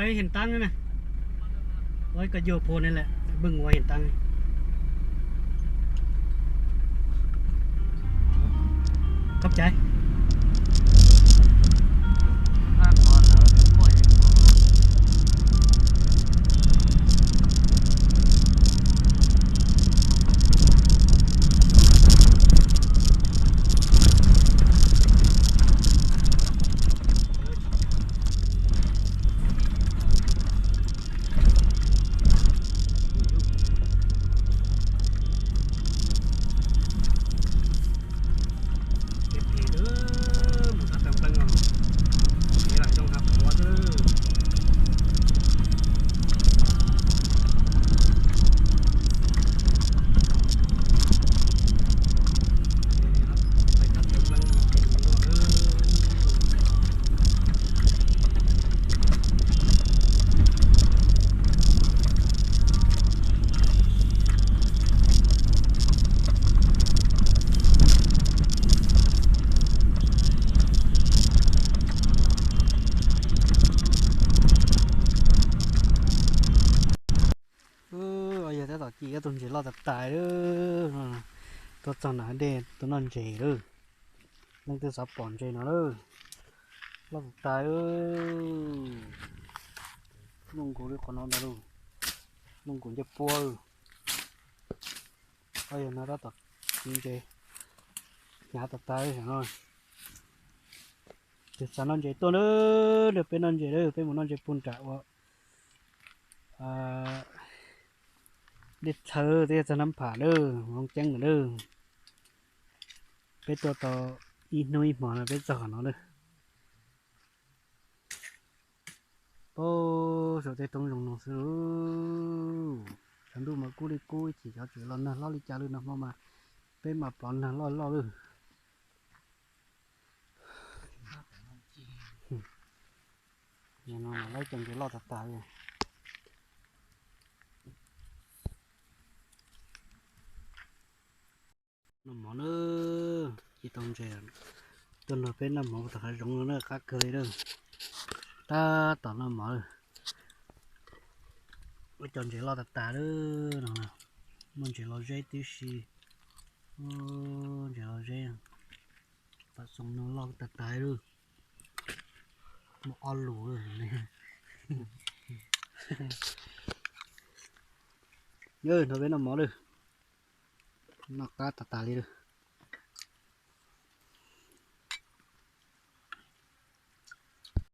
Ib hiav taab na, ua ib ko yuag phua ne lawm, bwj ua hiav taab. Khab cai. Yog tab tom ci ib tug ntses loj tas tas lawm. Tuaj txog nram dej tuaj noj ntses lawm. Leej twg xav pom ntses no lawm. Loj tas tas. Luj nkaus li qhov no ntag lauj. Luj nkaus ncej puab. Yog no tab tom ci ntses hnyav tas tas li no. Tus xav noj ntses tuaj na, nrog peb noj ntses na, peb mus noj ntses puag nram ua dej txhawv twb yog txog Nab Pham na, Hmoob Ceeb lawm na. Peb tuaj tau ib hnub ib hmo no peb txog qhov no na. Pab saum tej roob zoo no xwb. Tshav ntuj mas kub li kub, ib chim xyov tseem los nag hlob li cas li no, hmo mas peb mas plov nag loj loj lawm. No mas lawv cov ntses loj tas tas li. Noj mov na, ci tau ntses, tuaj nrog peb noj mov tom hav zoov no na, qab kawg li na. Tab tom noj mov lawm. Ua cov ntses loj tas tas lawm no, muaj ntses los zeb tib si. Ntses los zeb, pam xoom no loj tas tas lawm. Muaj ob lus lawm. Nrog peb noj mov lawm. Noj qab tas tas li lawm.